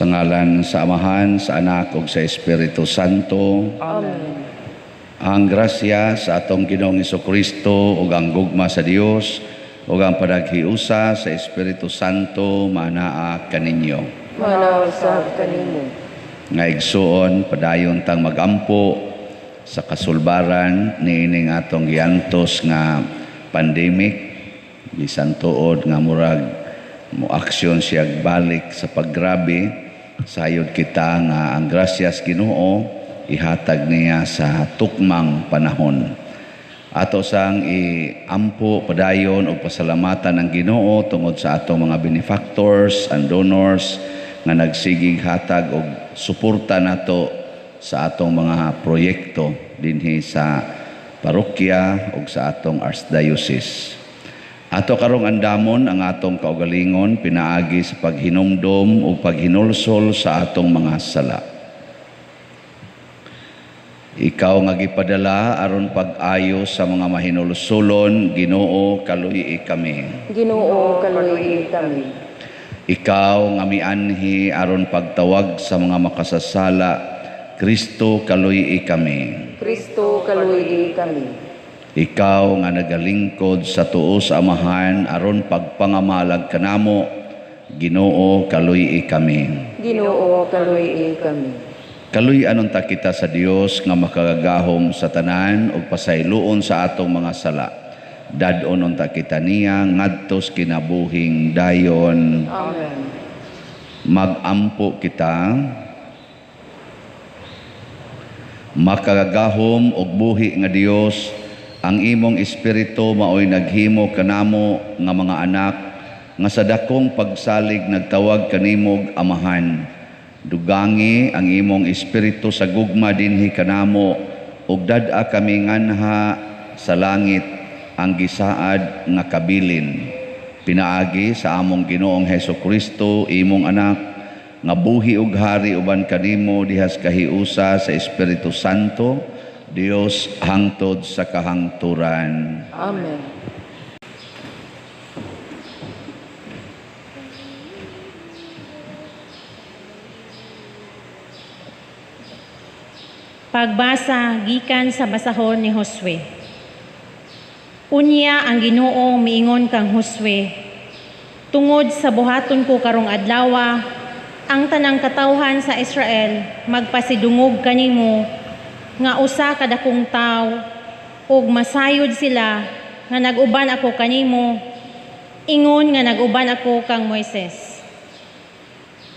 Sa ngalan sa Amahan, sa Anak ug sa Espiritu Santo. Amen. Ang grasya sa atong Ginoong Kristo ug ang gugma sa Dios ug ang panaghiusa sa Espiritu Santo manaa kaninyo. Manaa usab kanimo. Nga igsuon, padayon tang magampo sa kasulbaran niining atong giantos nga pandemic, bisan tuod nga murag mo aksyon siya balik sa paggrabe, sayod kita nga ang grasyas Ginoo ihatag niya sa tukmang panahon. Ato sang iampo padayon og pasalamatan ang Ginoo tungod sa atong mga benefactors and donors nga nagsigig hatag og suporta nato sa atong mga proyekto dinhi sa parokya ug sa atong archdiocese. Ato karong andamon ang atong kaugalingon pinaagi sa paghinumdom ug paghinulsol sa atong mga sala. Ikaw nga gipadala aron pag-ayo sa mga mahinulsulon, Ginoo, kaluy-i kami. Ginoo, kaluy-i kami. Ikaw nga mianhi aron pagtawag sa mga makasasala, Kristo, kaluy-i kami. Kristo, kaluy-i kami. Ikaw nga nagalingkod sa tuo sa Amahan aron pagpangamalag kanamo, Ginoo, kaluy-i kami. Ginoo, kaluy-i kami. Kaluy-an unta kita sa Dios nga makagagahom sa tanan ug pasayloon sa atong mga sala. Dad-on unta kita niya ngadto sa kinabuhing dayon. Amen. Magampo kita. Makagagahom og buhi nga Dios, ang imong espiritu maoy naghimo kanamo nga mga anak nga sa dakong pagsalig nagtawag kanimog Amahan. Dugangi ang imong espiritu sa gugma dinhi kanamo ug dad-a kami nganha sa langit ang gisaad nga kabilin. Pinaagi sa among Ginoong Hesukristo, imong anak, nga buhi ug hari uban kanimo dihas kahiusa sa Espiritu Santo, Dios hangtod sa kahangturan. Amen. Pagbasa gikan sa basahon ni Josue. Unya ang Ginoo miingon kang Josue, tungod sa buhaton ko karong adlawa, ang tanang katawhan sa Israel magpasidungog kanimo nga usa ka dakong tawo ug masayod sila nga nag-uban ako kanimo, ingon nga nag-uban ako kang Moises.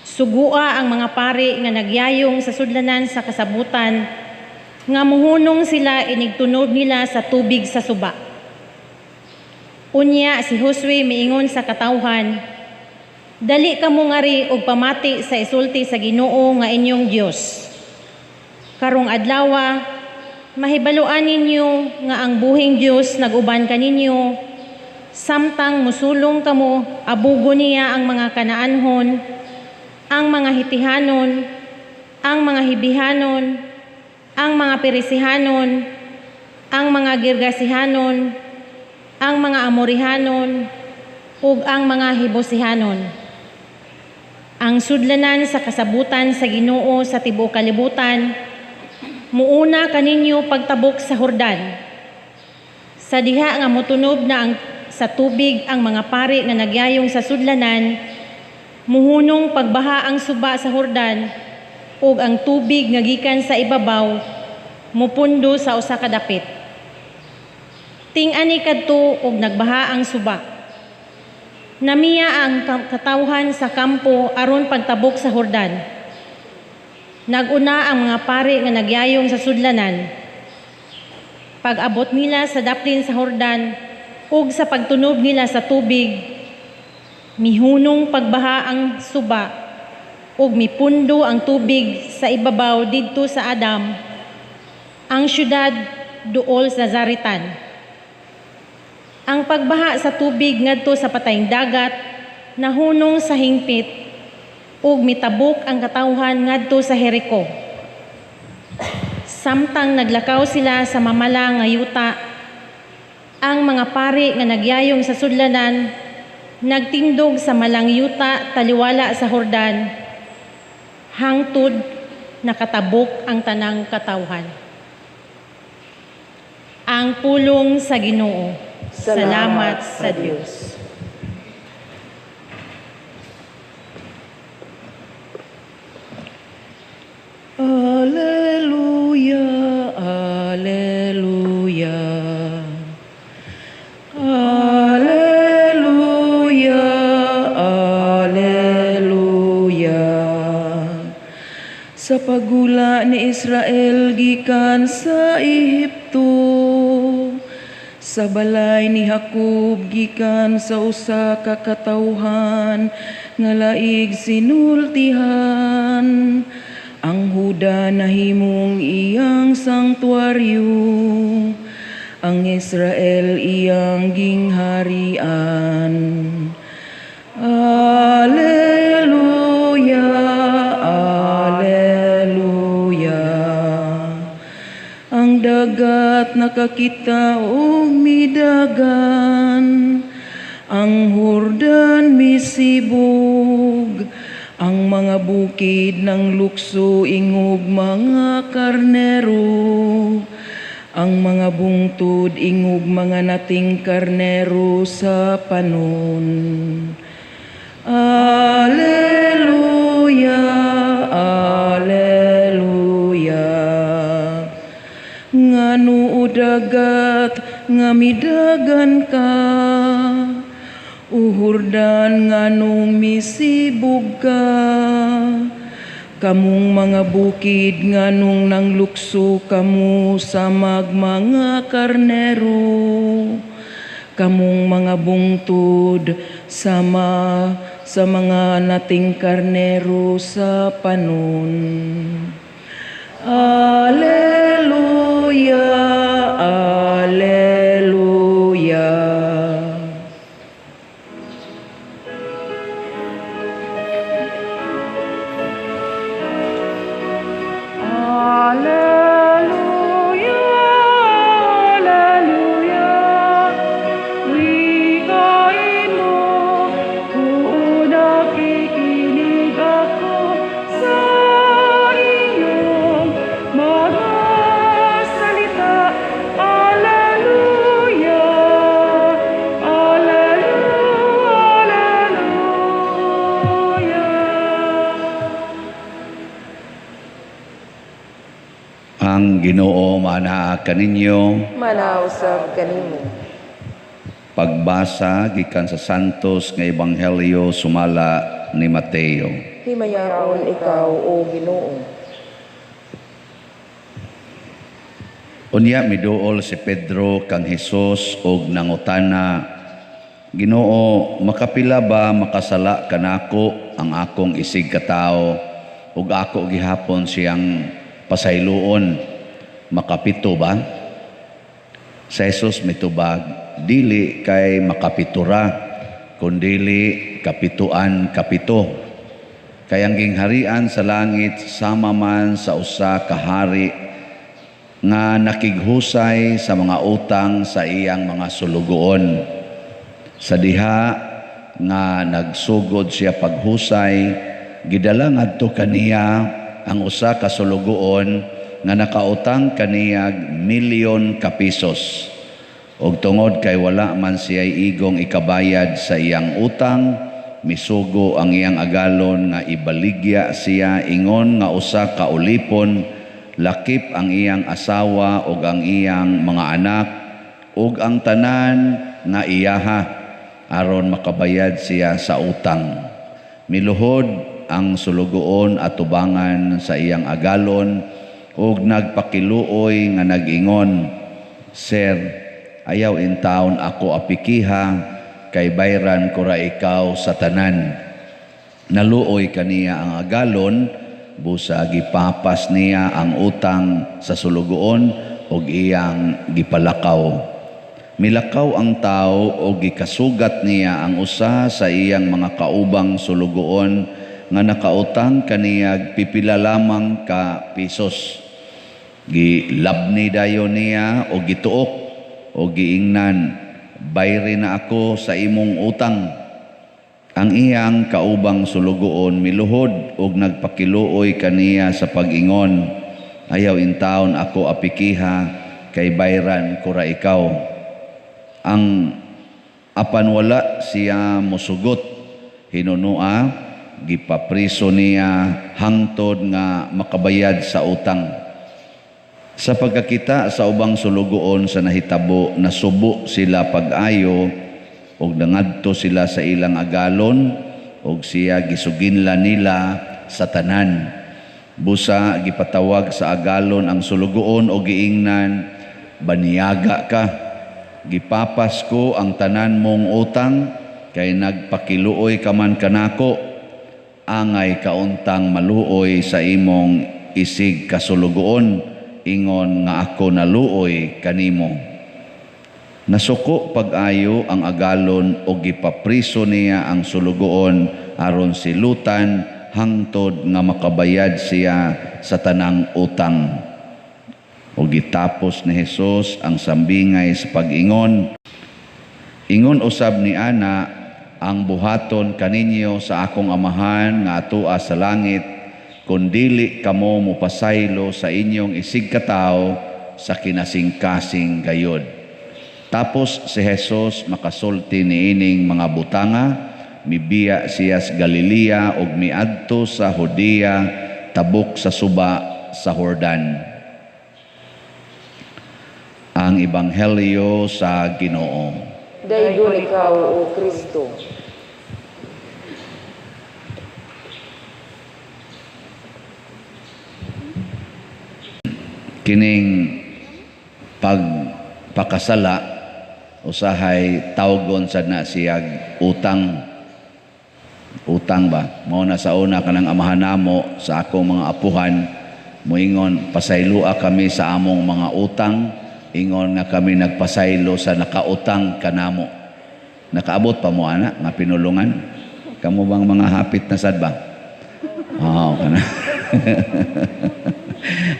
Sugua ang mga pari nga nagyayong sa sudlanan sa kasabutan, nga muhunong sila inigtunob nila sa tubig sa suba. Unya si Josue miingon sa katawhan, dali kamo ngari og pamati sa isulti sa Ginoo nga inyong Dios. Karong adlawa, mahibaluan ninyo nga ang buhing Dios nag-uban kaninyo, samtang musulong kamo abugo niya ang mga Kanaanhon, ang mga Hitihanon, ang mga Hibihanon, ang mga Perisihanon, ang mga Girgasihanon, ang mga Amorihanon, ug ang mga Hibusihanon. Ang sudlanan sa kasabutan sa Ginoo sa tibuok kalibutan, muuna kaninyo pagtabok sa Hordan. Sa diha nga motunob na ang sa tubig ang mga pari nga nagyayong sa sudlanan, muhunong pagbaha ang suba sa Hordan, ug ang tubig nga gikan sa ibabaw mupundo sa usa ka dapit. Ting-ani kadto ug nagbaha ang suba. Namiya ang katawhan sa kampo aron pagtabok sa Hordan. Naguna ang mga pari nga nagyayong sa sudlanan. Pag-abot nila sa daplin sa Hordan ug sa pagtunob nila sa tubig, mihunong pagbaha ang suba ug mipundo ang tubig sa ibabaw didto sa Adam, ang syudad duol sa Zaritan. Ang pagbaha sa tubig ngadto sa patayng dagat nahunong sa hingpit ug mitabok ang katawhan ngadto sa Jericho. Samtang naglakaw sila sa mamala nga yuta, ang mga pari nga nagyayong sa sudlanan nagtindog sa malang yuta taliwala sa Hordan. Hangtod nakatabok ang tanang katawhan. Ang pulong sa Ginoo. Salamat sa Dios. Alleluia, alleluia. Alleluia, alleluia. Sa pagula ni Israel gikan sa Ehipto, sa balay ni Jacob gikan sa usa ka katawhan nga laig sinultihan. Ang Huda nahimong iyang sanktuaryo, ang Israel iyang gingharian. Alleluia, alleluia. Ang dagat nakakita og midagan, ang Hordan misibog, ang mga bukid ng lukso ingog mga karnero, ang mga bungtod ingog mga nating karnero sa panon. Alleluia, alleluia. Ngano o dagat nga midagan ka, o Hordan nganong misibog ka, kamong mga bukid nganong nanglukso kamo sa mga karnero, kamong mga bungtod sama sa mga nating karnero sa panon. Alleluia, alleluia. Alleluia, alleluia. Wikain mo, kung nakikinig ako sa iyong mga salita. Alleluia, alleluia, alleluia. Ang Ginoo manaa kaninyo. Manausab kanimo. Pagbasa gikan sa Santos nga Ebanghelyo sumala ni Mateo. Himayaon ikaw, o Ginoo. Unya miduol si Pedro kang Hesus og nangutana, Ginoo, makapila ba makasala kanako ang akong isig katawo ug ako gihapon siyang pasayloon? Makapito ba? Sa Jesus mitubag, dili kay makapitura, kundili kapituan kapito. Kay ang gingharian sa langit sama man sa usa ka hari nga nakighusay sa mga utang sa iyang mga sulugoon. Sa diha nga nagsugod siya paghusay, gidala ngadto kaniya ang usa ka sulugoon nga nakautang kaniyag 1,000,000 ka pesos. Og tungod kay wala man siya'y igong ikabayad sa iyang utang, misugo ang iyang agalon nga ibaligya siya ingon nga usa ka ulipon, lakip ang iyang asawa ug ang iyang mga anak ug ang tanan nga iyaha, aron makabayad siya sa utang. Miluhod ang sulugoon atubangan sa iyang agalon ug nagpakiluoy nga nag-ingon, Sir, ayaw intawon ako apikiha, kay bayran ko ra ikaw sa tanan. Naluoy kaniya ang agalon, busa gipapas niya ang utang sa sulugoon ug iyang gipalakaw. Milakaw ang tao og gikasugat niya ang usa sa iyang mga kaubang sulugoon nga nakautang kaniyag pipila lamang ka pesos. Gilabni dayon niya og gituok og giingnan, bayri na ako sa imong utang. Ang iyang kaubang sulugoon miluhod ug nagpakiluoy kaniya sa pag-ingon, ayaw intawon ako apikiha kay bayran ko ra ikaw. Ang apan wala siya mosugot, hinunua gipapriso niya hangtod nga makabayad sa utang. Sa pagkakita sa ubang sulugoon sa nahitabo, nasubo sila pag-ayo og nangadto sila sa ilang agalon og siya gisuginla nila sa tanan. Busa gipatawag sa agalon ang sulugoon og giingnan, baniyaga ka, gipapas ko ang tanan mong utang kay nagpakiluoy ka man kanako, angay kauntang maluoy sa imong isig kasulugoon, ingon nga ako naluoy kanimo. Nasuko pag-ayo ang agalon og gipapriso niya ang sulugoon aron silutan hangtod nga makabayad siya sa tanang utang. Og gitapos ni Hesus ang sambingay sa pag-ingon, ingon usab ni ana ang buhaton kaninyo sa akong amahan nga atua sa langit, kun dili kamo mopasaylo sa inyong isig katawo sa kinasingkasing gayod. Tapos si Jesus makasulti niining mga butanga, mibiya siya sa Galilea ug miadto sa Judea tabok sa suba sa Jordan. Ang Ebanghelyo sa Ginoo. Daygon ikaw, O Kristo. Kining pagpakasala usahay tawgon sad na siyag utang. Utang ba? Mao na sa una kanang amahan namo sa akong mga apuhan, moingon pasayloa kami sa among mga utang, ingon nga kami nagpasaylo sa nakautang kanamo. Nakaabot pa mo ana nga pinulungan? Kamo bang mga hapit na sad ba? Oo, kana.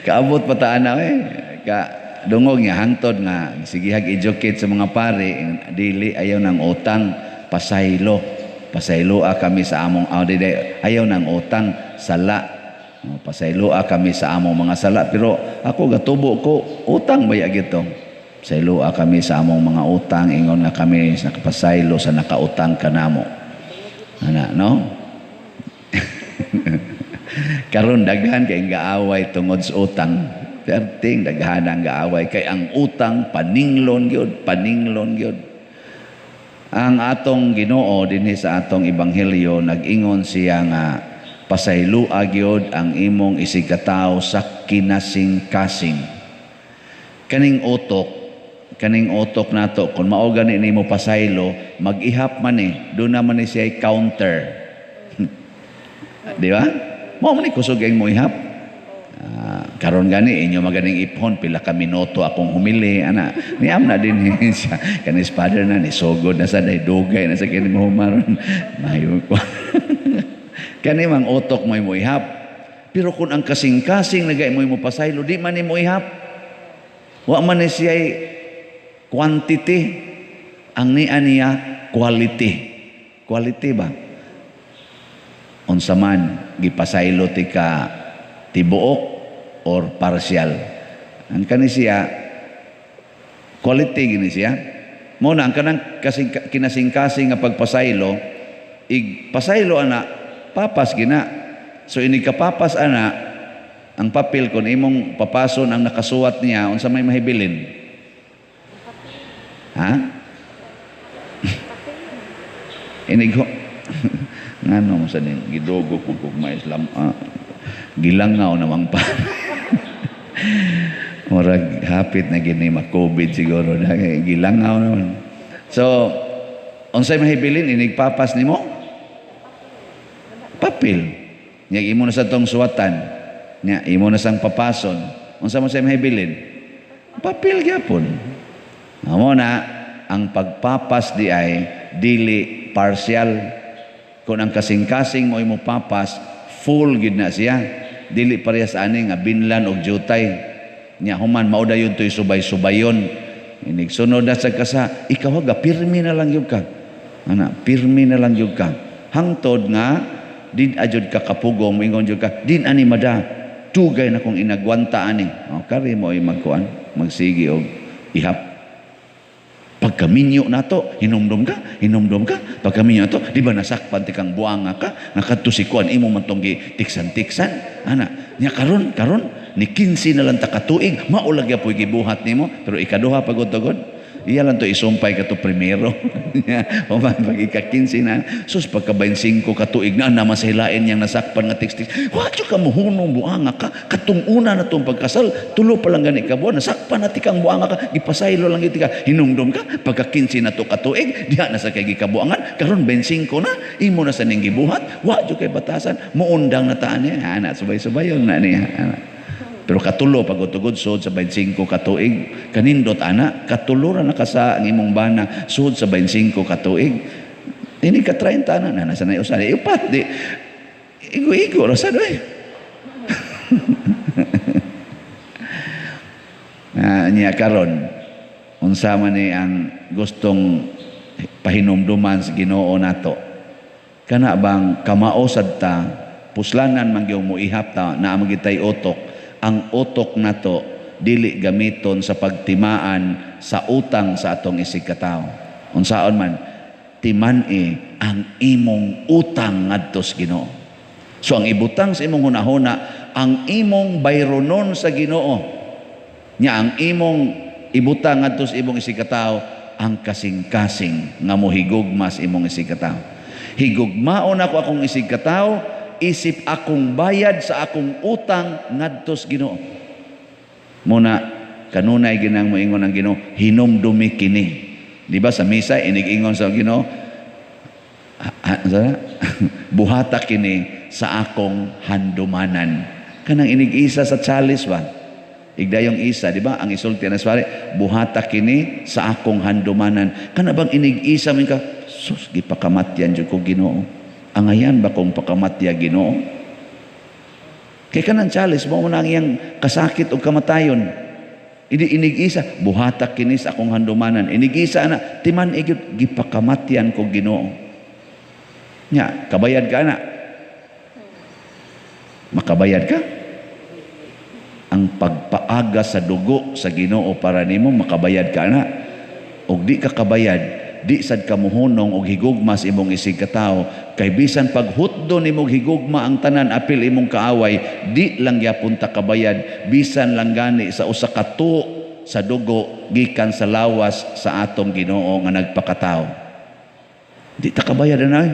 Kaabot pa ta ana eh. Ka dungog niya hangtod nga sigihag educate sa mga pare, dili ayaw ng utang, pasaylo. Pasayloa kami sa among ayaw ng utang, sala. Pasayloa kami sa among mga sala, pero ako gatubo ko utang baya gito. Pasayloa kami sa among mga utang, ingon nga kami nakapasaylo sa nakautang kanamo. Ana, no? Karon daghan kay gaaway tungod sa utang. Perting daghan ang gaaway kay ang utang paninglon gyud, paninglon gyud. Ang atong Ginoo dinhi sa atong ebanghelyo nag-ingon siya nga pasayloa gyud ang imong isig katawo sa kinasingkasing. Kaning utok nato kun mao gani nimo pasaylo, mag-ihap man ni, do na man ni siya counter. Di ba? Mao man ni kusog ang mo ihap. Karon gani inyo maganing iphon pila ka minuto akong humili ana niam na din siya kanis father na ni sugod na sa day dugay na sa kini mo humaron mayo ko. Kani mang utok mo ihap, pero kun ang kasing-kasing nagay mo pasaylo, di man nimo ihap. Wa man ni siya quantity, ang niya niya quality. Quality ba? Unsa man gipasaylo ti ka tibuok or partial. Ang kani siya quality gini siya. Mo na ang kanang kinasingkasing nga pagpasaylo, igpasaylo ana papas gina. So inig kapapas ana ang papel kon imong papason ang nakasuwat niya, unsa may mahibilin? Ha? Inig ngano mo sa ning gidugo ko kog maislam gilangaw namang pa. Murag hapit na gini ma-COVID siguro na gilangaw naman. So unsay mahibilin inig papas nimo? Papel. Nya imo na sa tong suwatan. Nya imo na sang papason. Unsa mo say mahibilin? Papel gyapon. Amo na ang pagpapas di ay dili partial. Kung ang kasing-kasing mo imo papas, full gid na siya. Dili parehas ani nga binlan og jutay. Nya human mao dayon toy subay-subayon. Inig sunod na sa kasa, ikaw ga pirmi na lang gyud ka. Ana, pirmi na lang gyud ka. Hangtod nga din ajud ka kapugong, moingon jud ka, din ani mada, dugay na kong inagwanta ani. O, kari mo ay magkuan, magsigi og ihap. Pagkaminyo nato, hinumdum ka, hinumdum ka. Pagkaminyo nato, di ba nasakpan ti kang buanga ka, nga kadto si kuan imo man tong tiksan-tiksan. Ana, nya karon, karon ni 15 na lang ta katuig, mao lagi po'y gibuhat nimo, pero ikaduha pagod-tugod. Iya lang to isumpay ka to primero. Human pag ika-15 na, sus pagka 25 katuig na naman sa hilain niyang nasakpan nga tiks-tiks. Wa jud ka mohunong buanga ka, katong una na tong pagkasal, tulo pa lang gani ka buwan, nasakpan na ti kang buanga ka, gipasaylo lang gid ka, hinumdum ka, pagka 15 na to katuig, diha na sa kay gikabuangan, karon 25 na, imo na sa ning gibuhat, wa jud kay batasan, muundang na taan niya, ana subay-subayon na niya. Ana. Pero katulo pagutugod sud sa 25 katuig, kanindot ana, katulo ra na ka sa ang imong bana sud sa 25 katuig. Ini ka 30 na na nasa na usa upat di igo-igo ra sad oy. Niya karon unsa man ni ang gustong pahinumduman sa Ginoo nato? Kana bang kamao sad ta, puslanan man gyud moihap ta, naa man gyud tay utok. Ang utok nato dili gamiton sa pagtimaan sa utang sa atong isig katawo. Unsaon man timan-i ang imong utang ngadto sa Ginoo. So ang ibutang sa imong hunahuna, ang imong bayronon sa Ginoo. Nya ang imong ibutang ngadto sa imong isig katawo, ang kasing-kasing nga mohigugma sa imong isig katawo. Higugmaon ako akong isig katawo, isip akong bayad sa akong utang ngadto sa Ginoo. Muna kanunay ginang moingon ang Ginoo, hinumdumi kini. Di ba sa misa inig-ingon sa Ginoo, buhata kini sa akong handumanan. Kanang inig-isa sa chalice ba? Igdayong isa, di ba? Ang isulti na swari, buhata kini sa akong handumanan. Kana bang inig-isa mo ka, sus, gipakamatyan jud ko Ginoo. Angayan ba kong pakamatya Ginoo? Kay kanang chalice mo na ang iyang kasakit o kamatayon. Hindi inig-isa, buhata kini sa akong handumanan. Inig-isa na, timan igyud gipakamatyan ko Ginoo. Nya, kabayad ka na. Makabayad ka? Ang pagpaaga sa dugo sa Ginoo para nimo makabayad ka na. Og di ka kabayad, di sad ka mohunong og higugma sa imong isig katawo, kay bisan paghutdo nimo higugma ang tanan apil imong kaaway, di lang gyapon ta kabayad bisan lang gani sa usa ka tuo sa dugo gikan sa lawas sa atong Ginoo nga nagpakatawo. Di ta kabayad anay.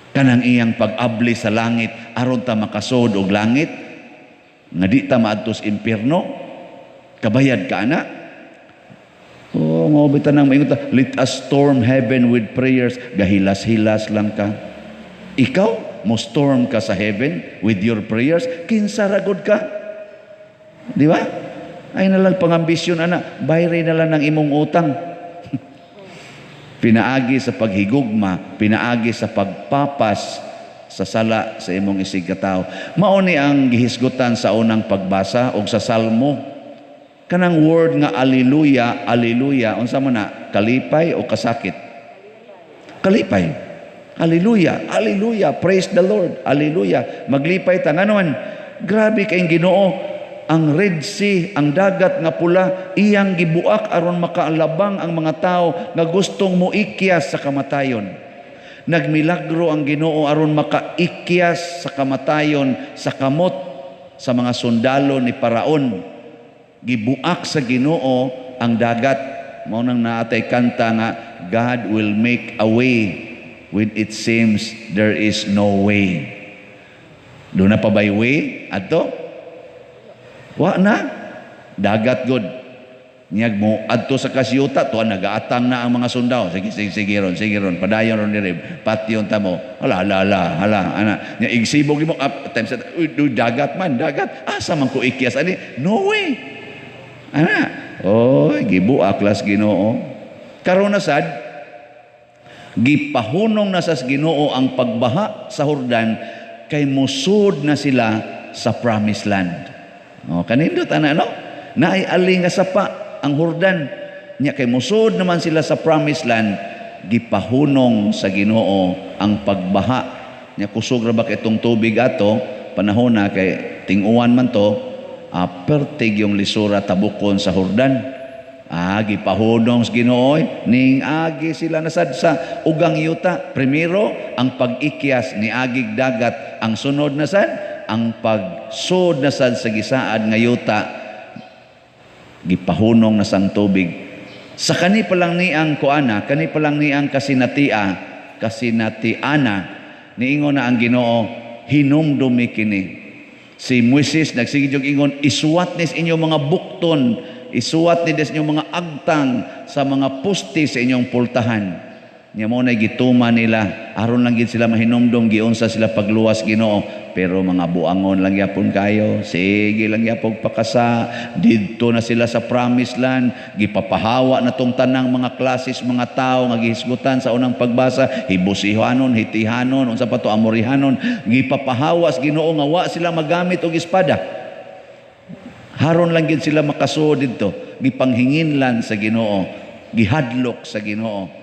Kanang iyang pag-abli sa langit aron ta makasod og langit nga di ta maadto sa impierno, kabayad ka ana. Oh, mao bitaw nang maingon ta, let us storm heaven with prayers. Gahilas-hilas lang ka. Ikaw, mo storm ka sa heaven with your prayers, kinsa ra gud ka? Di ba? Ay na lang pangambisyon ana, bayre na lang ng imong utang. Pinaagi sa paghigugma, pinaagi sa pagpapas sa sala sa imong isig katawo. Mao ni ang gihisgutan sa unang pagbasa og sa Salmo. Kanang word nga alleluia, alleluia, unsa man na, kalipay o kasakit? Kalipay. Alleluia, alleluia, praise the Lord, alleluia. Maglipay ta ngano man, grabe kay Ginoo, ang Red Sea, ang dagat nga pula, iyang gibuak aron makaalabang ang mga tao nga gustong moikyas sa kamatayon. Nagmilagro ang Ginoo aron makaikyas sa kamatayon sa kamot sa mga sundalo ni Paraon. Gibuak sa Ginoo ang dagat. Mao nang naatay kanta nga God will make a way when it seems there is no way. Doon na pa ba'y way? Adto? Wa na. Dagat god. Niyag mo adto sa kasyuta, tuan nagaatang na ang mga sundao. Sige, sige, sige ron, sige ron. Padayon ron diri. Patyon ta mo. Hala, hala, hala, hala. Ana. Nya igsibog mo up times uy, dagat man, dagat. Asa man ko ikyas ani? No way. Ana. Oy, gibuak las Ginoo. Karon na sad gipahunong na sa Ginoo ang pagbaha sa Jordan kay mosud na sila sa promised land. O, kanindot ana no? Naay ali nga sapa ang Jordan. Nya kay mosud naman sila sa promised land. Gipahunong sa Ginoo ang pagbaha. Nya kusog ra ba kay itong tubig ato panahon na kay ting-uwan man to, pertig yung lisura tabukon sa Jordan. Gipahunong sa Ginoo ning agi sila nasad sa ugang yuta. Primero ang pag-ikyas ni agig dagat, ang sunod na sad ang pagsud na sad sa gisaad nga yuta, gipahunong na sang tubig. Sa kani pa lang ni ang kuana, kani pa lang ni ang kasinatiana, niingon na ang Ginoo, hinumdumi kini. Si Moises nagsige jud ingon, isuwat nis inyong mga bukton, isuwat ni des inyong mga agtang sa mga poste sa inyong pultahan. Nya mo na gituma nila, aron lang gid sila mahinumdum giunsa sila pagluwas Ginoo. Pero mga buangon lang yapon kayo, sige lang yapog pakasa, didto na sila sa promised land, gipapahawa na tong tanang mga klases, mga tao nga gihisgutan sa unang pagbasa, Hibusihanon, Hitihanon, unsa pa to, Amorihanon, gipapahawas Ginoo nga wa sila magamit og espada. Haron lang gid sila makasuod didto, gipanghinginlan sa Ginoo, gihadlok sa Ginoo.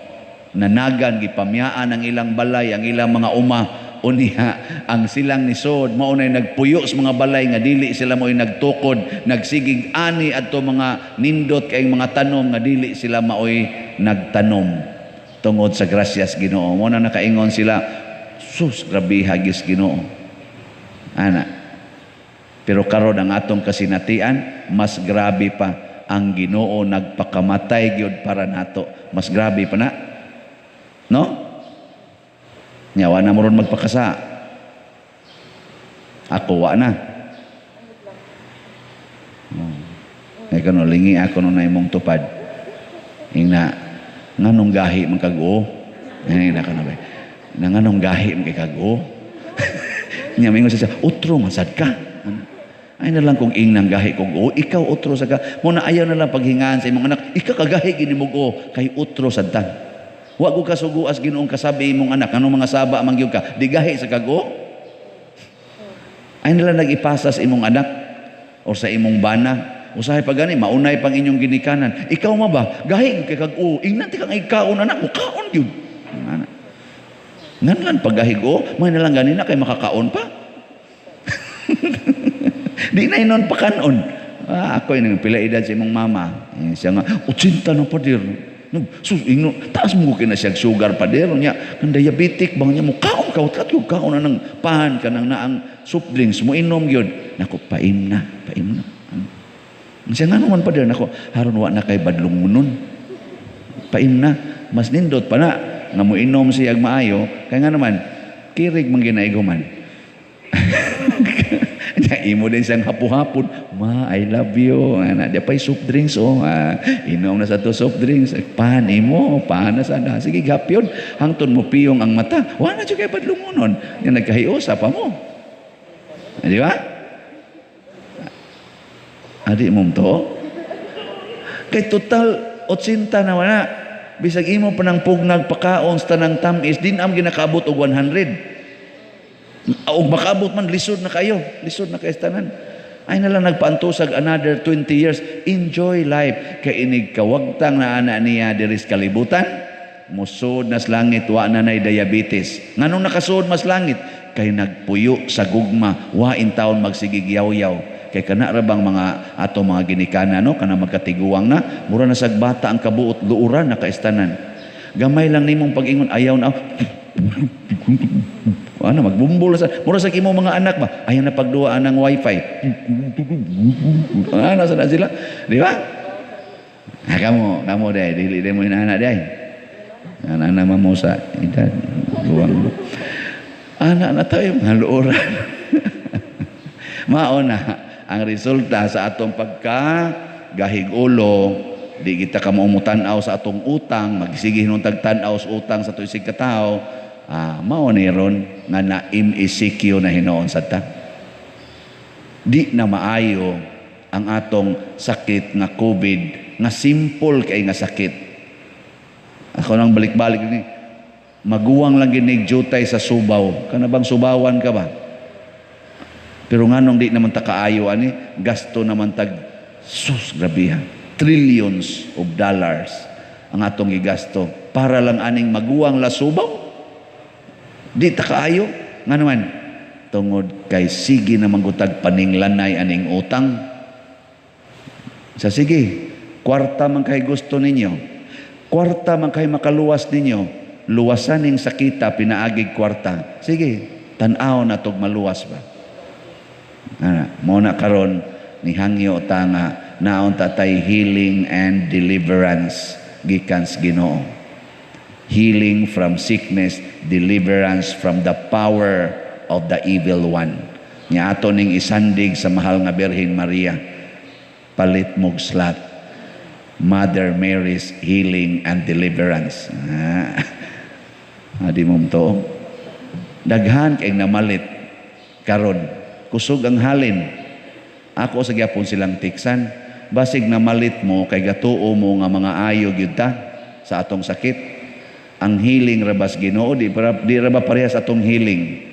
Nanagan, gipamyaan ang ilang balay, ang ilang mga uma. Unya, ang silang nisod, mao nay nagpuyo sa mga balay nga dili sila mo'y nagtukod, nagsigig ani adto mga nindot kay mga tanom nga dili sila maoy nagtanom. Tungod sa grasyas Ginoo, mo na nakaingon sila, sus, grabe hagis Ginoo. Ana. Pero karon ang atong kasinatian, mas grabe pa. Ang Ginoo nagpakamatay gyud para nato. Mas grabe pa na. No? Nya wa na mo ron magpakasa. Ako wa na. Oh. Kay kano lingi ako no na imong tupad. Ingna nganong gahi man kag-o? Ingna ka na ba? Na nganong gahi man kay kag-o? Nya mingon siya, utro man sad ka. Ay na lang kung ingnang gahi kog o, ikaw utro sa ka. Mo na ayaw na lang paghingaan sa imong anak, ikaw kagahi gini mo o, kay utro sad ta. Wa ko kasuguas Ginoong kasabi imong anak, anong mga saba man gyud ka, di gahi sa kag-o. Ay na lang nag-ipasa sa imong anak o sa imong bana. Usahay pa gani, maunay pang inyong ginikanan. Ikaw ma ba? Gahi kay kag-o. Ingnan ti kang ikaon anak mo, kaon gyud. Ana. Nganlan paggahig o, may na lang gani na kay makakaon pa. Di na inon pakanon. Ako yung pila edad sa imong mama. Siya nga, 80 na pa dir. Sus, ingno, taas mo kina siya sugar pa dir. Nya, kang diabetic bang niya mo kaon ka, kat yung kaon na ng pan ka nang naang soft drinks mo inom gyud. Nako, paim na, paim na. Siya nga naman pa dir, nako, haron wa na kay badlong nun. Paim na, mas nindot pa na nga mo inom siya maayo, kay nga naman kirig man ginaiguman. Imo din siyang hapo-hapon, ma, I love you. Ana, di pa'y soft drinks, oh. Inom na sa to soft drinks. Pan, imo, pan na sana. Sige, gapyon. Hangton mo piyong ang mata. Wala na kay badlungonon. Yan, nagkahiusa pa mo. Di ba? Adi mong to. Kay total, 80 na wala. Bisag imo pa ng pugnag pakaon sa tanang tamis, din am ginakaabot og 100. O makaabot man, lisod na kayo. Lisod na kayo tanan. Ay na lang nagpaantusag another 20 years. Enjoy life. Kay inig kawagtang na ana niya diris kalibutan, musod nas langit, wa na nay diabetes. Nganong nakasud mas langit? Kay nagpuyo sa gugma, wa in taon magsigig yaw-yaw. Kay kana ra bang mga ato mga ginikana, no? Kana magkatiguang na, mura na sagbata ang kabuot, luuran na kaistanan. Gamay lang nimong pag-ingon, ayaw na. Ano, magbumbol sa mura sa kimo mga anak ba? Ayaw na pagduaan ng wifi. Ano sa na sila? Di ba? Ah, kamo, kamo day, dili day mo inaana day. Anak na mo sa edad, guwang. Anak na tayo mga luoran. Mao na ang resulta sa atong pagka gahig ulo, di kita kamo mutan-aw sa atong utang, magsige hinon tag-tan-aw sa utang sa tuig katawo. Mao ni ron nga na MECQ na hinoon sa ta. Di na maayo ang atong sakit nga COVID, nga simple kay nga sakit. Ako nang balik-balik ni, maguwang lang ginig jutay sa Subaw. Kana bang Subawan ka ba? Pero nganong di naman ta kaayo ani, gasto naman tag sus grabe ha, trillions of dollars ang atong gigasto Para lang aning maguwang lasubaw. Di ta kaayo. Nga naman, tungod kay sige na manggutag paninglanay aning utang. Sa sige, kwarta man kay gusto ninyo. Kwarta man kay makaluwas ninyo. Luwasan ning sakita pinaagig kwarta. Sige, tan-aw na tog maluwas ba. Ana, mo na karon nihangyo ta nga naon ta tay healing and deliverance gikan sa Ginoo. Healing from sickness, deliverance from the power of the evil one. Nya ato ning isandig sa mahal nga Birhen Maria. Palit mog slot. Mother Mary's healing and deliverance. Ah. Adi mo to. Daghan kay namalit karon. Kusog ang halin. Ako sa gyapon silang tiksan. Basig namalit mo kay gatuo mo nga mga ayo gyud ta sa atong sakit. Ang healing ra bas Ginoo di ra ba parehas atong healing.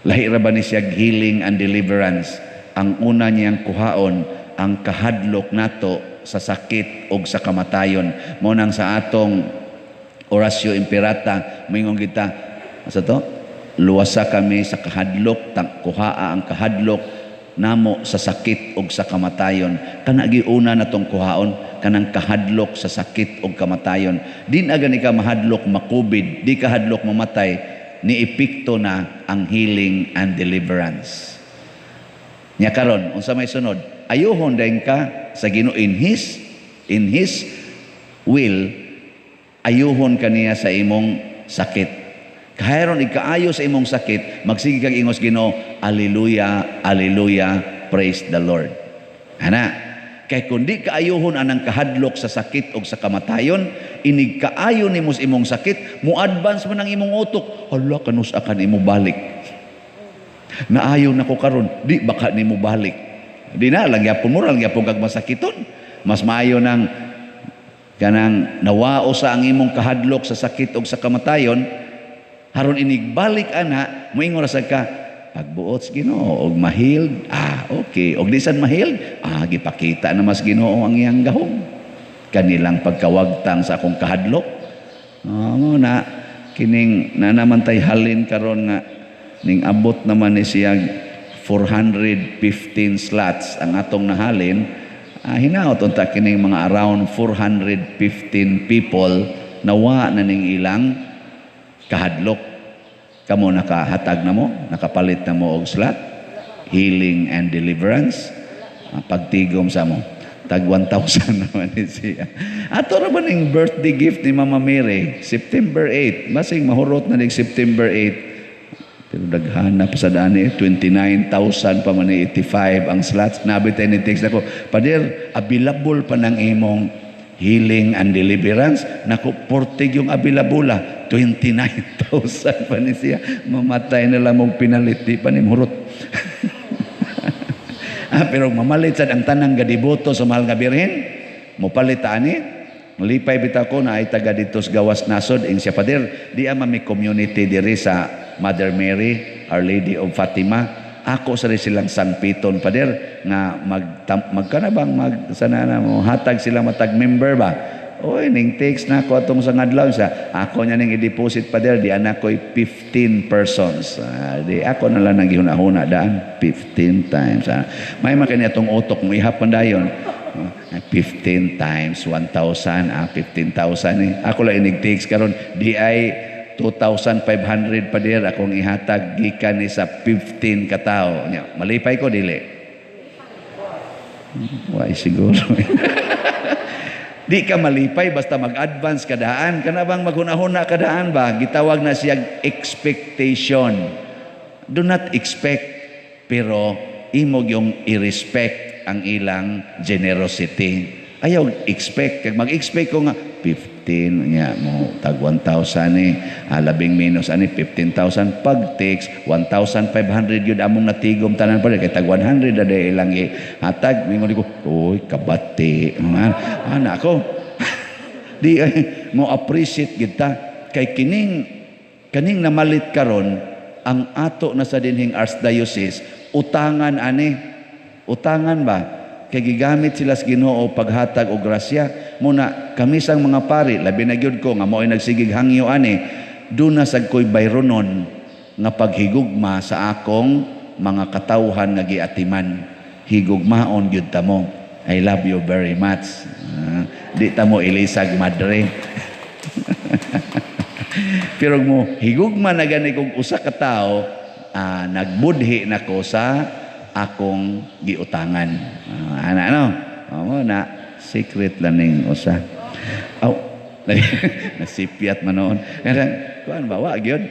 Lahi ra ba ni siya healing and deliverance. Ang una niyang kuhaon ang kahadlok nato sa sakit og sa kamatayon. Mo nang sa atong Oratio Imperata moingon kita sa to, luwasa kami sa kahadlok, kuhaa ang kahadlok namo sa sakit og sa kamatayon. Kana giuna natong kuhaon kanang kahadlok sa sakit og kamatayon. Di na gani ka mahadlok makubid, di ka hadlok mamatay, ni epekto na ang healing and deliverance. Nya karon unsa may sunod? Ayuhon dayon ka sa Ginoo in his will, ayuhon kaniya sa imong sakit. Kahayron ikaayo sa imong sakit, magsige kag ingos Ginoo, "Alleluia, alleluia, praise the Lord." Ana, kay kung di kaayuhon anang kahadlok sa sakit og sa kamatayon, inig kaayo nimo sa imong sakit, mo advance man ang imong utok. Hala, kanus akan imo balik. Naayo nako karon, di baka nimo balik. Di na lang gyapon mo lang gyapon kag masakiton. Mas maayo nang kanang nawao sa ang imong kahadlok sa sakit og sa kamatayon, haron inigbalik ana, moingon ra sad ka pagbuot sa Ginoo og ma-healed, ah okay, og di sad ma-healed, ah gipakita na mas Ginoo ang iyang gahom kanilang pagkawagtang sa akong kahadlok. Ah, mo na kining na naman tay halin karon nga ning abot naman ni siya 415 slots ang atong nahalin. Ah, hinaot unta kining mga around 415 people nawa na ning ilang kahadlok. Kamo, nakahatag na mo, nakapalit na mo og slot, healing and deliverance. Ah, pagtigom sa mo tag 1,000 naman ni siya. Ato ra ba ning birthday gift ni Mama Mary, September 8? Basing mahurot na ning September 8, pero daghan na pa sa dani, 29,000 pa man ni 85 ang slots. Nabi tayo ni text ako, "Pader, available pa ng imong healing and deliverance?" Naku, 40 yung available ah. 29,000 pa ni siya. Mamatay na lang mong pinalit, di pa ni murot. Ah, pero mamalit sad ang tanang gadiboto sa mahal nga Birhen, mopalit ani. Malipay bitaw ko na ay taga dito sa gawas nasod ing siya, "Pader, di ama may community diri sa Mother Mary, Our Lady of Fatima. Ako sa silang sangpiton, pader, nga mag magkana bang mag sana na mo hatag sila matag member ba." Oy, ning text na ako atong sa ngadlaw sa ako niya ning i-deposit, pader, di anak ko'y 15 persons. Ah, di ako na lang nang gihuna-huna daan 15 times. Ah. May makini atong utok mo ihap man dayon. 15 times 1,000, ah, 15,000 eh. Ako lang inig text karon, di ay 2,500, pader, akong ihatag gikan ni sa 15 katao. Nya, malipay ko dili? Why siguro. Di ka malipay basta mag-advance kadaan. Kana bang maghuna-huna kadaan ba? Gitawag na siya expectation. Do not expect, pero imo yung i-respect ang ilang generosity. Ayaw expect. Kag mag-expect ko nga 15 nya mo tag 1,000 ni ah, labing minus ani 15,000, pag takes 1,500 yun among natigom tanan pa kay tag 100 na ilang hatag, mingon ko, "Oy, kabati." Ah, ana ako di ay mo appreciate kita kay kining kaning namalit karon ang ato na sa dinhing archdiocese, utangan ani, utangan ba. Kay gigamit sila sa Ginoo paghatag og grasya. Muna kami sang mga pari, labi na gyud ko nga mao'y nagsigig hangyo ani, duna sad ko'y bayronon nga paghigugma sa akong mga katawhan nga giatiman. Higugmaon gyud ta mo. I love you very much. Di ta mo ilisag madre. Pero mo higugma na gani kog usa ka tawo, nagbudhi nako sa akong giutangan. Ana no? Mo na secret lang ning usa. Aw, nasipyat man noon. Kuan ba wa gyud?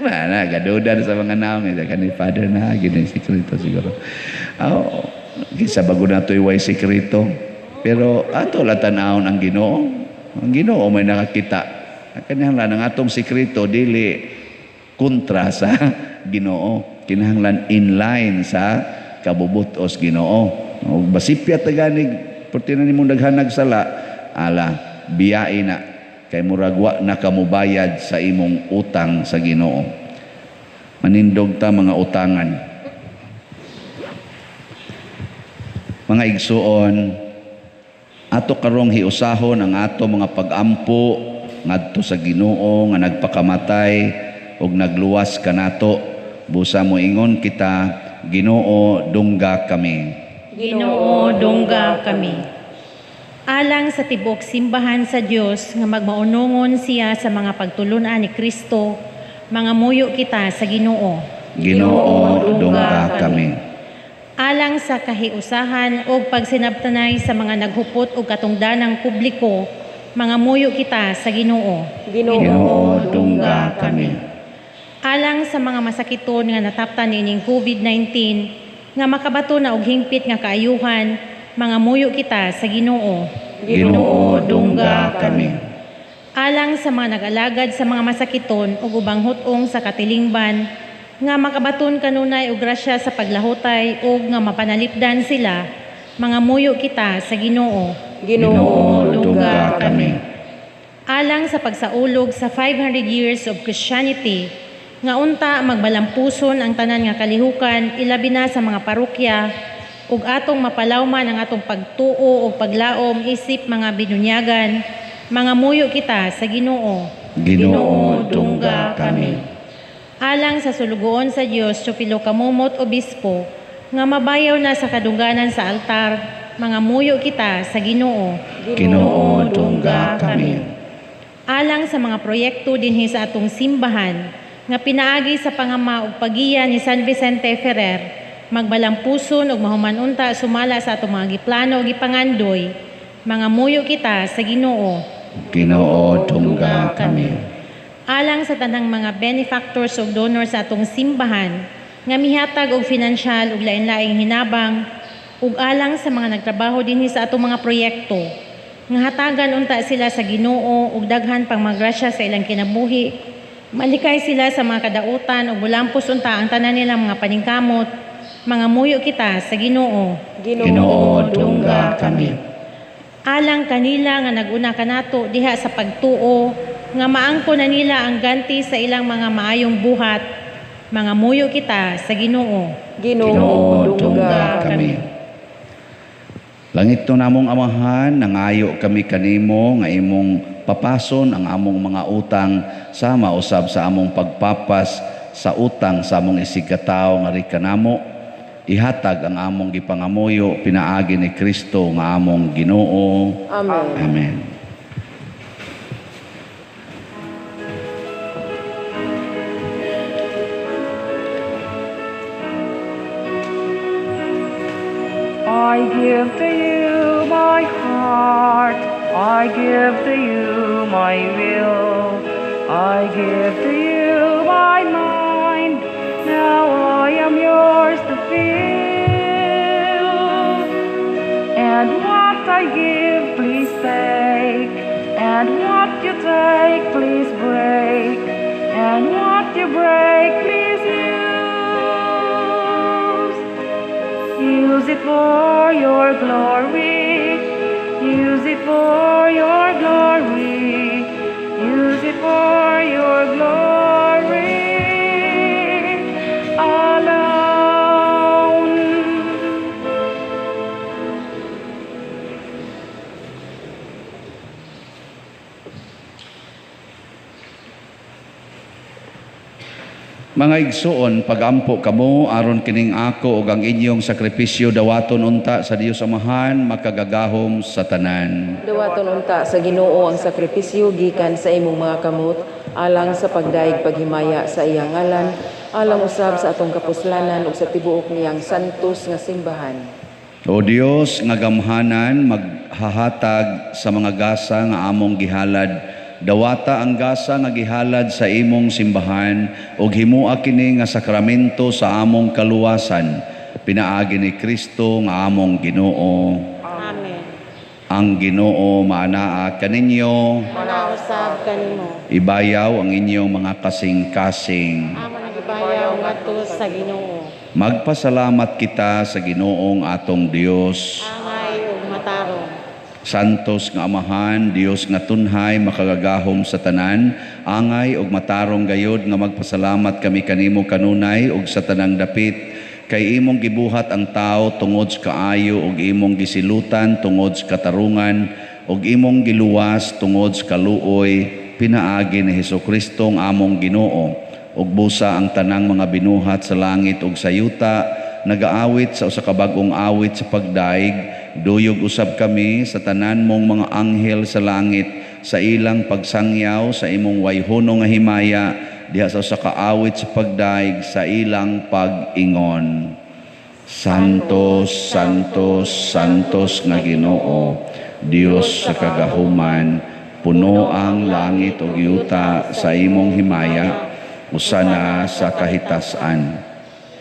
Na gadudan sa mga naong kani father na gini sekreto siguro. Aw, kinsa bago na to'y way sekreto. Pero ato la tan-awon ang Ginoo. Ang Ginoo may nakakita. Kinahanglan ang atong sekreto dili kontra sa Ginoo. Kinahanglan in line sa kabubutos Ginoo. O basipyat ta ganig perti na nimong daghanag sala, ala biyae na kay murag wa na kamubayad sa imong utang sa Ginoo. Manindog ta mga utangan. Mga igsuon, ato karong hiusahon ang ato mga pagampo ngadto sa Ginoo nga nagpakamatay ug nagluwas kanato. Busa moingon kita, Ginoo, dungga kami. Ginoo, dungga kami. Alang sa tibuok simbahan sa Dios nga magmaunongon siya sa mga pagtulun-an ni Kristo, mga muyo kita sa Ginoo. Ginoo, dungga kami. Alang sa kahiusahan o pagsinabtanay sa mga naghupot o katungdanang publiko, mga muyo kita sa Ginoo. Ginoo, dungga kami. Alang sa mga masakiton nga nataptan niining COVID-19 nga makabato na og hingpit nga kaayuhan, mga muyo kita sa Ginoo. Ginoo, dungga kami. Alang sa mga nag-alagad sa mga masakiton ug ubang hut-ong sa katilingban nga makabaton kanunay og grasya sa paglahutay ug nga mapanalipdan sila, mga muyo kita sa Ginoo. Ginoo, dungga kami. Alang sa pagsaulog sa 500 years of Christianity, nga unta magbalampuson ang tanan nga kalihukan ilabi na sa mga parokya ug atong mapalawman ang atong pagtuo ug paglaom isip mga binunyagan, mga muyo kita sa Ginoo. Ginoo, dungga kami. Alang sa sulugoon sa Dios Teofilo Camomot Obispo nga mabayaw na sa kadungganan sa altar, mga muyo kita sa Ginoo. Ginoo, dungga kami. Alang sa mga proyekto dinhi sa atong simbahan nga pinaagi sa pangama ug pagiya ni San Vicente Ferrer, magbalampuson ug mahuman unta sumala sa atong mga giplano ug gipangandoy, mga muyo kita sa Ginoo. Ginoo, dungga kami. Alang sa tanang mga benefactors ug donors sa atong simbahan nga mihatag og finansyal ug lain-laing hinabang, ug alang sa mga nagtrabaho dinhi sa atong mga proyekto nga hatagan unta sila sa Ginoo ug daghan pang magrasya sa ilang kinabuhi, malikay sila sa mga kadautan ug bulampos unta ang tanan nilang mga paningkamot, mga muyo kita sa Ginoo. Ginoo, dungga kami. Alang kanila nga naguna kanato diha sa pagtuo nga maangko na nila ang ganti sa ilang mga maayong buhat, mga muyo kita sa Ginoo. Ginoo, dungga kami. Langit no namong Amahan, nangayo kami kanimo nga imong papason ang among mga utang sama usab sa among pagpapas sa utang sa among isigkatawo nga ri kanamo. Ihatag ang among gipangamuyo pinaagi ni Kristo nga among Ginoo. Amen. Amen. I give to you my heart, I give to you my will, I give to you my mind, now I am yours to fill. And what I give, please take, and what you take, please break, and what you break, please use. Use it for your glory, use it for your glory, use it for your glory alone. Mga igsuon, pagampo kamo aron kining ako ug ang inyong sakripisyo dawaton unta sa Dios Amahan makagagahom sa tanan. Dawaton unta sa Ginoo ang sakripisyo gikan sa imong mga kamot alang sa pagdaig paghimaya sa iyang ngalan, alang usab sa atong kapuslanan ug sa tibuok niyang santos nga simbahan. O Dios nga gamhanan maghahatag sa mga gasa nga among gihalad, dawata ang gasa nga gihalad sa imong simbahan ug himua kini nga sakramento sa among kaluwasan, pinaagi ni Kristo nga among Ginoo. Amen. Ang Ginoo maanaa kaninyo, Manausab kanimo. Ibayaw ang inyong mga kasing-kasing. Amo nang ibayaw ngadto sa Ginoo. Magpasalamat kita sa Ginoong atong Dios. Angay ug matarong. Santos nga Amahan, Dios nga tunhay, makagagahom sa tanan, angay ug matarong gayod nga magpasalamat kami kanimo kanunay ug sa tanang dapit, kay imong gibuhat ang tao tungod sa kaayo ug imong gisilutan tungod sa katarungan ug imong giluwas tungod sa kaluoy, pinaagi ni Hesukristo ang among Ginoo. Ug busa ang tanang mga binuhat sa langit ug sa yuta, nagaawit sa usa ka bag-ong awit sa pagdaig, duyog usab kami sa tanan mong mga anghel sa langit sa ilang pagsangyaw sa imong wayhono nga himaya diha sa usa ka awit sa pagdaig sa ilang pag-ingon. Santos, Santos, Santos nga Ginoo, Dios sa kagahuman, puno ang langit ug yuta sa imong himaya, usa na sa kahitasan.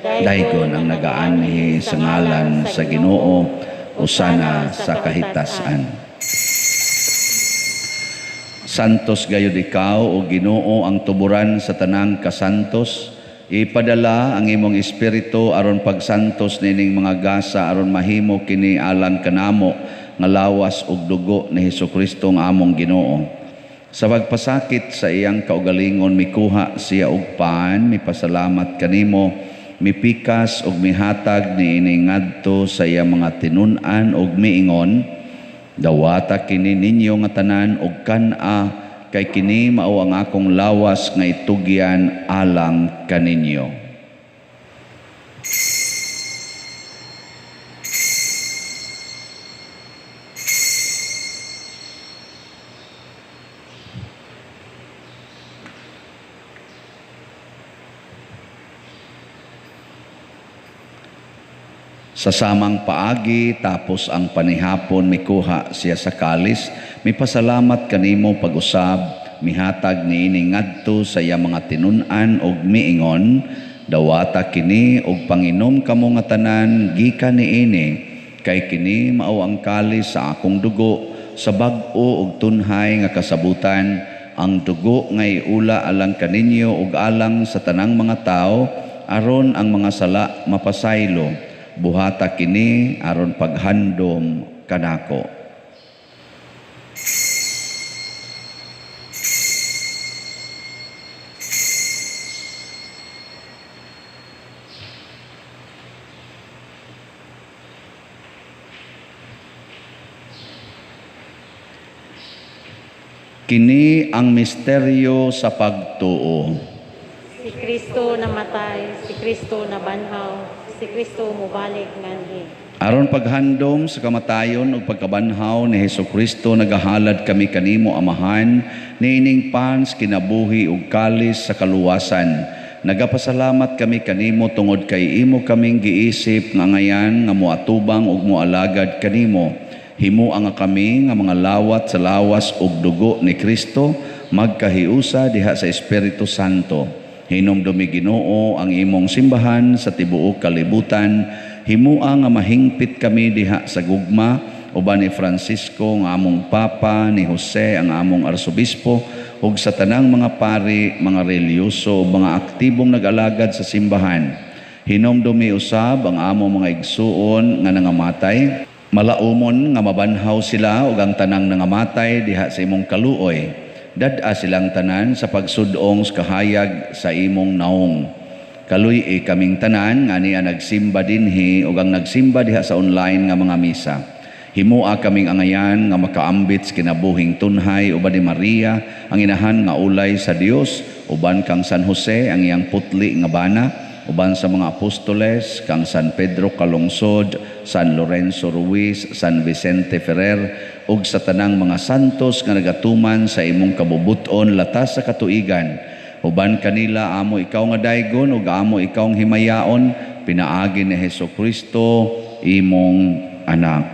Daygon ang nagaanhi sa ngalan sa Ginoo, usana sa kahitasan. Santos gayud ikaw o Ginoo ang tuburan sa tanang kasantos. Ipadala ang imong espiritu aron pagsantos nining mga gasa aron mahimo kini alang kanamo nga lawas ug dugo ni Hesukristo ang among Ginoo. Sa pagpasakit sa iyang kaugalingon mikuha siya og pan, mipasalamat kanimo, mipikas og mihatag niini ngadto sa iyang mga tinun-an og miingon, dawata kini ninyo nga tanan og kan-a, kay kini mao ang akong lawas nga itugyan alang kaninyo. Sa samang paagi, tapos ang panihapon, mikuha siya sa kalis, mipasalamat kanimo pag-usab, mihatag niini ngadto sa iya mga tinun-an og miingon, dawata kini og panginom kamo nga tanan gikan niini, kay kini mao ang kalis sa akong dugo, sa bag-o og tunhay nga kasabutan, ang dugo nga iula alang kaninyo ug alang sa tanang mga tawo, aron ang mga sala mapasaylo. Buhata kini aron paghandom kanako. Kini ang misteryo sa pagtuo. Si Kristo namatay, si Kristo nabanhaw, si Kristo mubalik nganhi. Aron paghandom sa kamatayon ug pagkabanhaw ni Hesukristo, nagahalad kami kanimo Amahan niining pans kinabuhi ug kalis sa kaluwasan. Nagapasalamat kami kanimo tungod kay imo kaming giisip nga ngayan nga moatubang ug moalagad kanimo. Himua nga kami nga mga lawat sa lawas ug dugo ni Kristo magkahiusa diha sa Espiritu Santo. Hinumdumi Ginoo ang imong simbahan sa tibuok kalibutan. Himua nga mahingpit kami diha sa gugma uban ni Francisco nga among Papa, ni Jose ang among Arsobispo, ug sa tanang mga pari, mga relihiyoso, mga aktibong nag-alagad sa simbahan. Hinumdumi usab ang among mga igsuon nga nangamatay. Malaumon nga mabanhaw sila ug ang tanang nangamatay diha sa imong kaluoy. Dad-a silang tanan sa pagsudong sa kahayag sa imong naong. Kaluy-i kaming tanan nga niya nagsimba dinhi ug ang nagsimba diha sa online nga mga misa. Himua kaming angayan nga makaambit sa kinabuhing tunhay uban ni Maria ang inahan nga ulay sa Dios uban kang San Jose ang iyang putli nga bana, uban sa mga apostoles kang San Pedro Calungsod, San Lorenzo Ruiz, San Vicente Ferrer ug sa tanang mga santos nga nagatuman sa imong kabubuton latas sa katuigan. Uban kanila amo ikaw nga daygon ug amo ikaw ang himayaon pinaagi ni Hesukristo imong anak.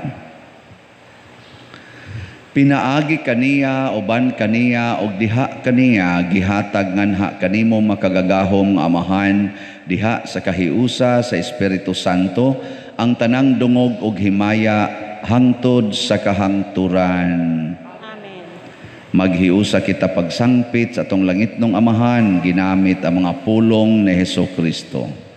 Pinaagi kaniya, uban kaniya, ug diha kaniya, gihatag nganha kanimo makagagahom nga Amahan, diha sa kahiusa sa Espiritu Santo, ang tanang dungog ug himaya hangtod sa kahangturan. Amen. Maghiusa kita pagsangpit sa atong langitnong Amahan, ginamit ang mga pulong ni Hesukristo.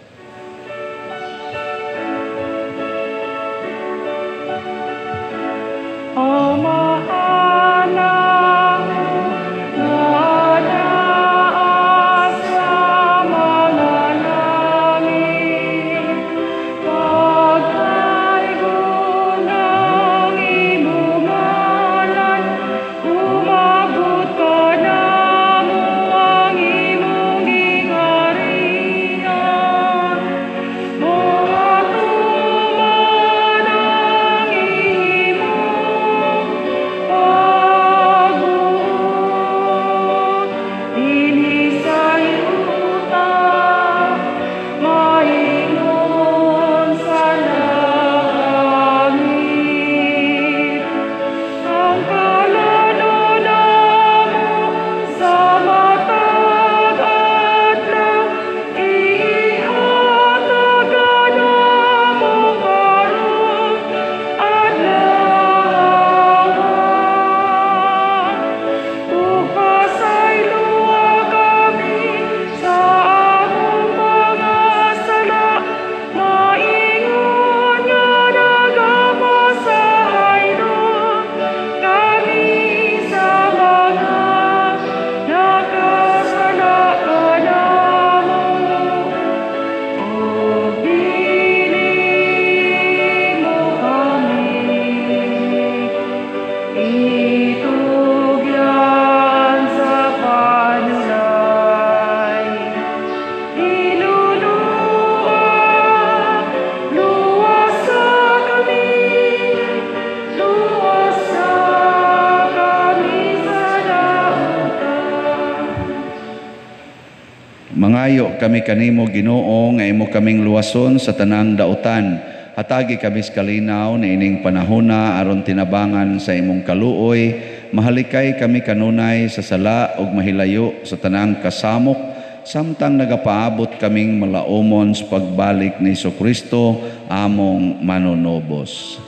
Mangayo kami kanimo Ginoo nga imo kaming luwason sa tanang dautan. Hatagi kami sa kalinaw na ining panahona aron tinabangan sa imong kaluoy. Mahalikay kami kanunay sa sala ug mahilayo sa tanang kasamok samtang nagapaabot kaming malaumon sa pagbalik ni Hesukristo among manunubos.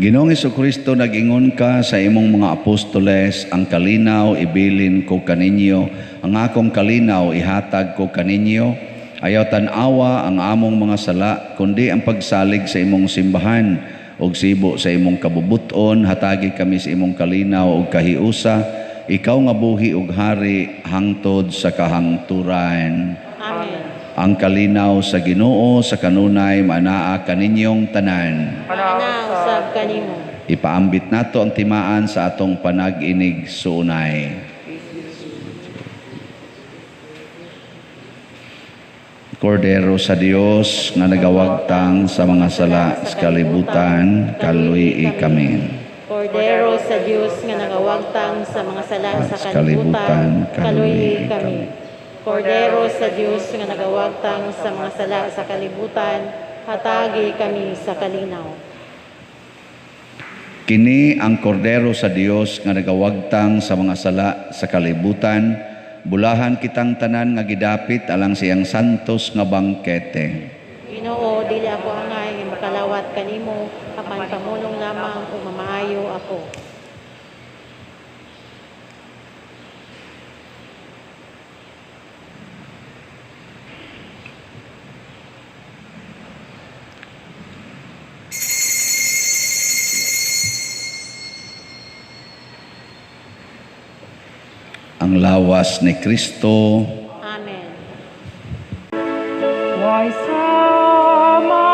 Ginoong Hesukristo, nag-ingon ka sa imong mga apostoles, ang kalinaw ibilin ko kaninyo, ang akong kalinaw ihatag ko kaninyo. Ayaw tan-awa ang among mga sala, kundi ang pagsalig sa imong simbahan ug sibo sa imong kabubuton, hatagi kami sa imong kalinaw ug kahiusa. Ikaw nga buhi ug hari hangtod sa kahangturan. Amen. Ang kalinaw sa Ginoo sa kanunay maanaa kaninyong tanan. Maanaa usab kanimo. Ipaambit nato ang timaan sa atong panag-inig suunay. Kordero sa Dios nga nagawagtang sa mga sala sa kalibutan, kaluyi kami. Kordero sa Dios nga nagawagtang sa mga sala sa kalibutan, kaluyi kami. Kordero sa Dios nga nagawagtang sa mga sala sa kalibutan, hatagi kami sa kalinaw. Kini ang kordero sa Dios nga nagawagtang sa mga sala sa kalibutan, bulahan kitang tanan nga gidapit alang siyang santos nga bangkete. Ginoo, dili ako angay nga makalawat kanimo, apan pamulong lamang ug mamaayo ako. Ang lawas ni Kristo. Amen. Way sama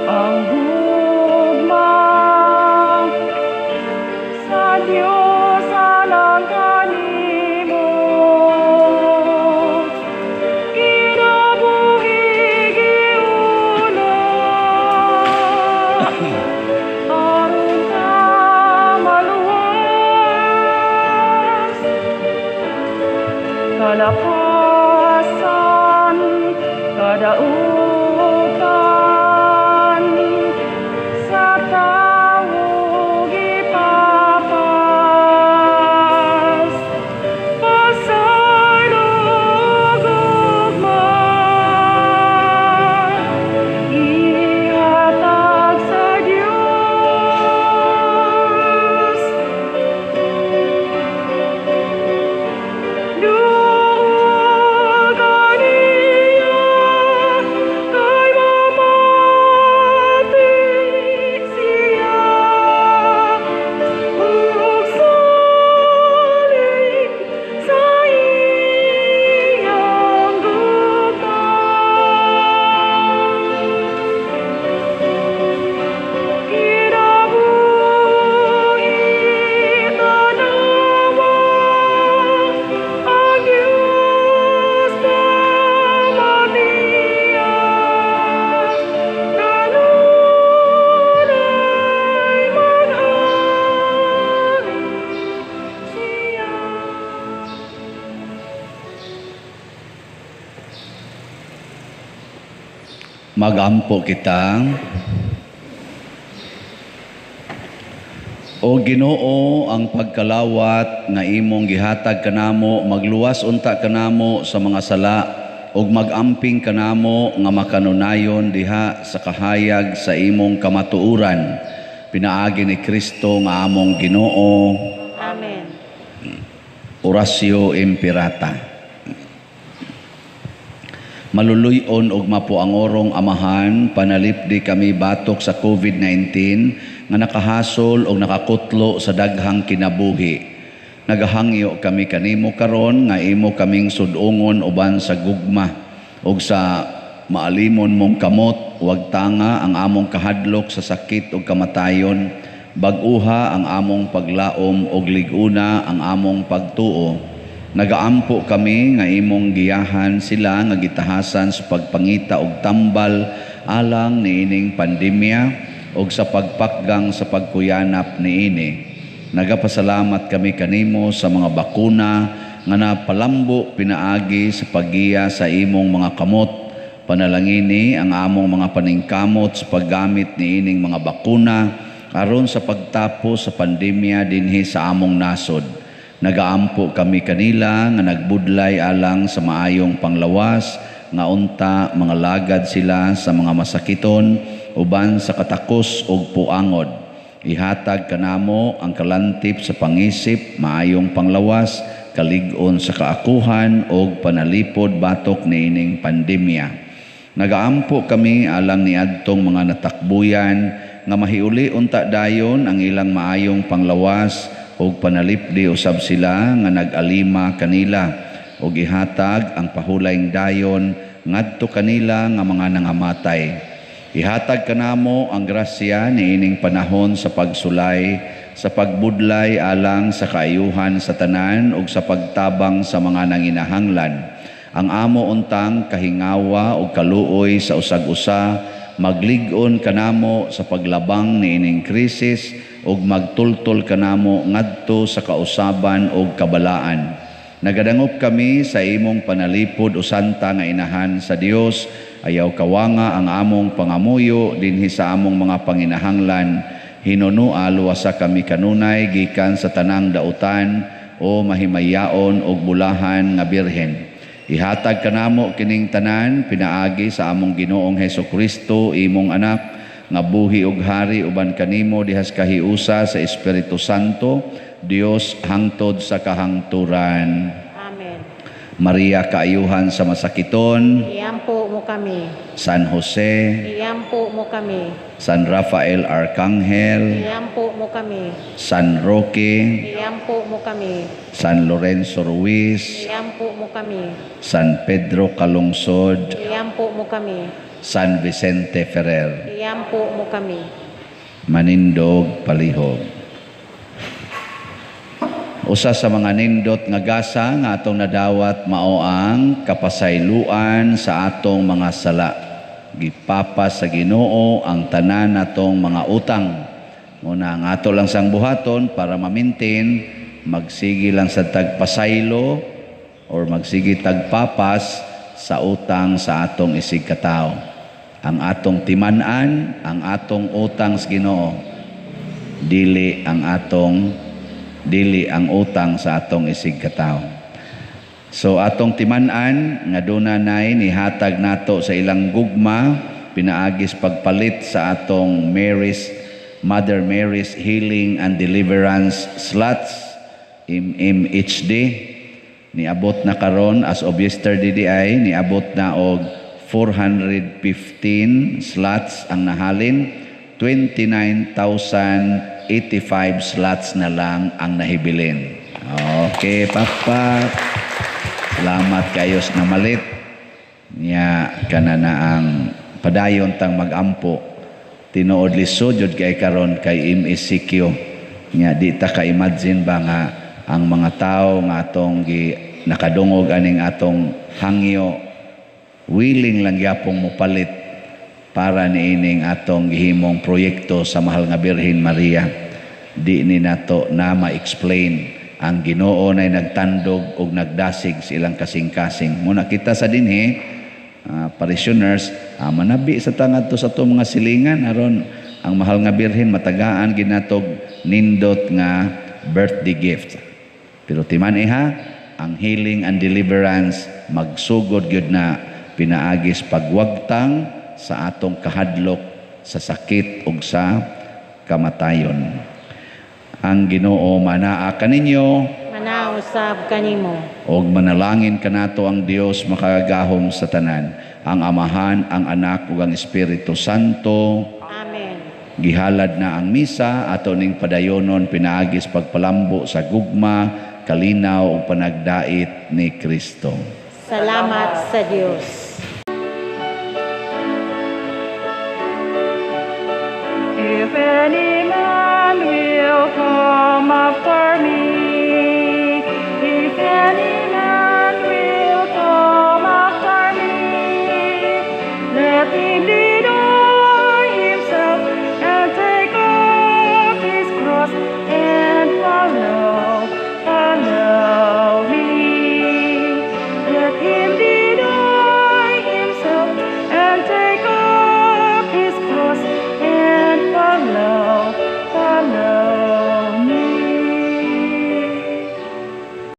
ang gugma sa Dios alang kanimo, kinabuhi giuna aron ka maluwas, kalakasan, kadautan sa tawo gipapas, pasaylo gugma ihatag sa Dios. Duol kaniya kay mamati siya ug salig sa iyang gugma. Kinabuhi tanawa ang Dios pamatian, kanunay maghari siya. Magampo kita. O Ginoo, ang pagkalawat nga imong gihatag kanamo, magluwas unta kanamo sa mga sala ug magamping kanamo nga makanunayon diha sa kahayag sa imong kamatuoran. Pinaagi ni Kristo nga among Ginoo. Amen. Oratio Imperata. Maluluy-on ug mapuangorong Amahan, panalipdi kami batok sa COVID-19 nga nakahasol og nakakutlo sa daghang kinabuhi. Nagahangyo kami kanimo karon nga imo kaming sud-ungon uban sa gugma ug sa maalimon mong kamot, wag tanga ang among kahadlok sa sakit ug kamatayon, bag-uha ang among paglaom ug lig-una ang among pagtuo. Nagaampo kami nga imong giyahan sila nga gitahasan sa pagpangita og tambal alang niining pandemya ug sa pagpakgang sa pagkuyanap niini. Nagapasalamat kami kanimo sa mga bakuna nga napalambo pinaagi sa paggiya sa imong mga kamot. Panalangini ang among mga paningkamot sa paggamit niining mga bakuna aron sa pagtapos sa pandemya dinhi sa among nasod. Nagaampo kami kanila nga nagbudlay alang sa maayong panglawas, nga unta mga lagad sila sa mga masakiton uban sa katakos ug puangod. Ihatag kanamo ang kalantip sa pangisip, maayong panglawas, kalig-on sa kaakuhan ug panalipod batok niining pandemya. Nagaampo kami alang niadtong mga natakbuyan nga mahiuli unta dayon ang ilang maayong panglawas ug panalipdi usab sila nga nag-alima kanila ug ihatag ang pahulayng dayon ngadto kanila nga mga nangamatay. Ihatag kanamo ang grasya niining panahon sa pagsulay, sa pagbudlay alang sa kaayuhan sa tanan ug sa pagtabang sa mga nanginahanglan. Ang amo untang kahingawa ug kaluoy sa usag-usa, maglig-on kanamo sa paglabang niining krisis ug magtultol kanamo ngadto sa kausaban ug kabalaan. Nagadangop kami sa imong panalipod o santa nga inahan sa Dios. Ayaw kawanga ang among pangamuyo dinhi sa among mga panginahanglan. Hinunua luwasa kami kanunay gikan sa tanang dautan o mahimayaon og bulahan nga birhen. Ihatag kanamo kining tanan pinaagi sa among Ginoong Hesus Kristo, imong anak, nga buhi ug hari uban kanimo dihas kahiusa sa Espiritu Santo, Dios hangtod sa kahangturan. Amen. Maria kaayuhan sa masakiton, Iampo mo kami. San Jose, Iampo mo kami. San Rafael Arcangel, Iampo mo kami. San Roque, Iampo mo kami. San Lorenzo Ruiz, Iampo mo kami. San Pedro Calungsod, Iampo mo kami. San Vicente Ferrer. Iampo mo kami. Manindog palihog. Usa sa mga nindot nga gasa nga atong nadawat mao ang kapasayloan sa atong mga sala. Gipapas sa Ginoo ang tanan natong mga utang. Muna ang ato lang sang buhaton para ma-maintain, magsigi lang sa tagpasaylo or magsigi tagpapas sa utang sa atong isig katao. Ang atong timan-an, ang atong utang sa Ginoo, dili ang utang sa atong isig katao. So atong timan-an nga duna nay nihatag nato sa ilang gugma pinaagis pagpalit sa atong Mary's Mother Mary's Healing and Deliverance slots MMHD niabot na karon as of yesterday di ay niabot na og 415 slots ang nahalin, 29,085 slots na lang ang nahibilin. Okay, papa. Salamat kayo sa namalit. Nya kana na ang padayon tang magampo. Tinuod lisod jud kay karon kay MECQ. Nya di ta ka-imagine ba nga ang mga tao nga atong gi nakadungog aning atong hangyo willing lang gyapong mopalit para niining atong gihimong proyekto sa Mahal nga Birhen Maria. Di ni nato na ma-explain ang Ginoo nay nagtandog og nagdasig sa ilang kasing-kasing. Muna kita sa dinhi parishioners, manabi sa tangad to sa atong mga silingan aron ang Mahal nga Birhen matagaan ginatog nindot nga birthday gift. Pero timan iha, ang healing and deliverance magsugod gyud na pinaagis pagwagtang sa atong kahadlok sa sakit ug sa kamatayon. Ang Ginoo manaa kaninyo, Manaa usab kanimo. Og manalangin kanato ang Dios makagagahom sa tanan, ang Amahan, ang Anak ug ang Espiritu Santo. Amen. Gihalad na ang misa, ato ning padayonon pinaagis pagpalambo sa gugma, kalinaw ug panagdait ni Kristo. Salamat sa Dios.